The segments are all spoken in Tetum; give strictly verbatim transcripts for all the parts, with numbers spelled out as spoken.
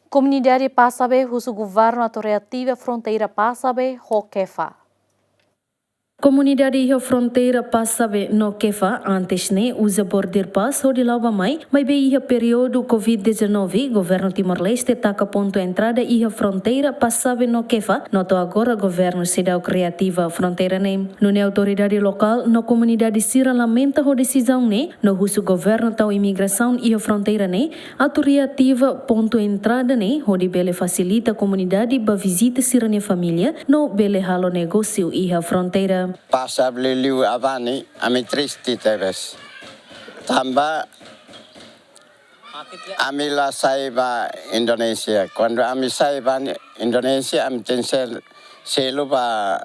Komunidade Passabe husu governu atu reativa fronteira Passabe ho Kefa. Komunidade iha fronteira Passabe no Kefa antes ne'e uza border pass hodi la'o ba mai, maibé iha períodu covid dezanove, governu Timor-Leste taka pontu entrada iha fronteira Passabe no Kefa, no to'o agora governu seidauk reativa fronteira ne'e. Nune'e autoridade lokál no komunidade sira lamenta ho desizaun ne'e, no husu governu tau imigrasaun iha fronteira ne'e atu reativa pontu entrada ne'e hodi bele fasilita komunidade ba vizita sira-nia família no bele halo negósiu iha fronteira. Passabe liuliu Abani, ami triste tebes. Tanba ami la sai ba Indonézia. Kuandu ami sai ba Indonézia, ami tenke sel-, selu ba,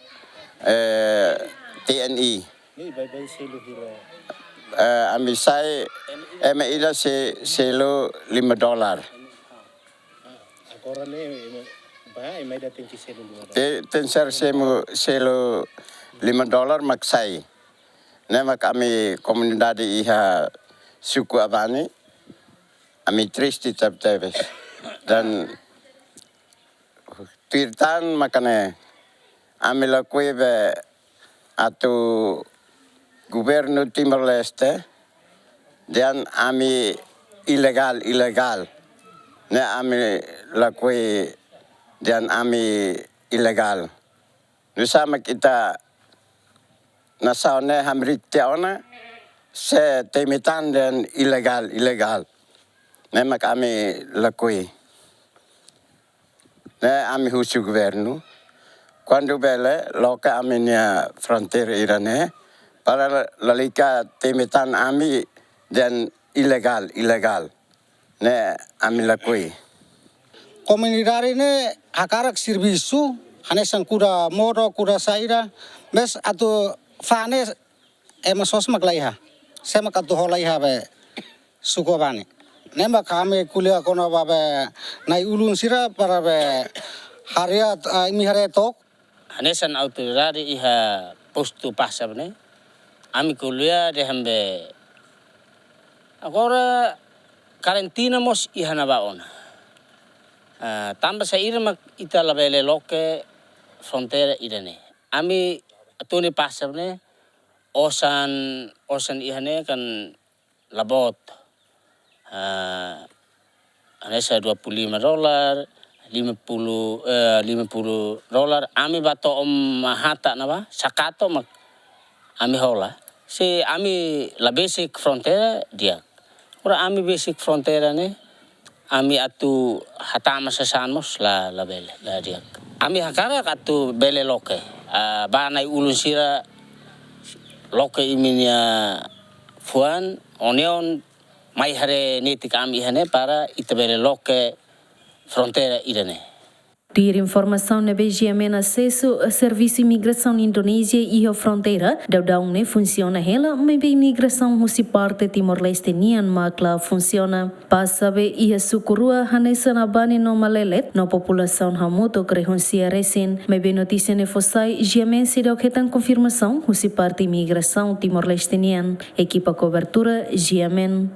eh, T N I. Ne'e baibain selu hira? Eh, ami sai, ema ida se-, selu lima dolar. Agora ne'e, ema, ba, ema ida tenke selu lima dolar. Te-, tenke selu, selu lima dolar mak sai. Ne'e mak ami komunidade iha suku Abani, ami triste tebetebes. Dan tuir tan mak ne'e, ami lakohi be atu governu Timor-Leste dehan ami ilegál, ilegál. Ne'e ami lakohi dehan ami ilegál. Nu'usá mak ita nasaun ne'e hamriik tiha ona, se temi tan dehan ilegál, ilegál. Ne'e mak ami lakohi. Ne'e ami husu governu, kuandu bele loke ami-nia fronteira ida-ne'e, para lalika temi tan ami dehan ilegál, ilegál. Ne'e ami lakohi. Komunidade ne'e hakarak servisu, hanesan kuda modo, kuda saida, maibé atu fa'an ne'e ema sosa mak laiha. Sé mak atu hola iha be suku Abani. Ne'e mak ami ko'alia kona-ba be na'i-ulun sira para be haree, ah, imi haree took. Hanesan autoridade iha postu Passabe ne'e, ami ko'alia dehan be agora karantina mós iha ne'ebá ona. Ah, tanba saida mak ita labele loke fronteira ida-ne'e. Ami atu ne'e Passabe ne'e, osan, osan iha ne'e kan la boot. Ah, hanesan dua puluh lima dolar, lima puluh, eh, lima puluh dolar, ami ba to'o Mahata ne'ebá, Sakato mak ami hola. Se ami la besik fronteira di'ak. Ora ami besik fronteira ne'e, ami atu hatama sasán mós la, labele, la di'ak. Ami hakarak atu bele loke. Ah, ba na'i-ulun sira loke imi-nia fuan, ó-nian mai haree netik ami iha ne'e para ita bele loke fronteira ida-ne'e. Tuir informasaun ne'ebé GMN asesu, servisu imigrasaun Indonézia iha fronteira daudaun ne'e funsiona hela, maibé imigrasaun husi parte Timor-Leste nian mak la funsiona. Passabe iha suku rua hanesan Abani no Malelet, no populasaun hamutuk rehunsia resin. Maibé notísia ne'e fó sai, GMN seidauk hetan konfirmasaun husi parte imigrasaun Timor-Leste nian. Ekipa kobertura, GMN.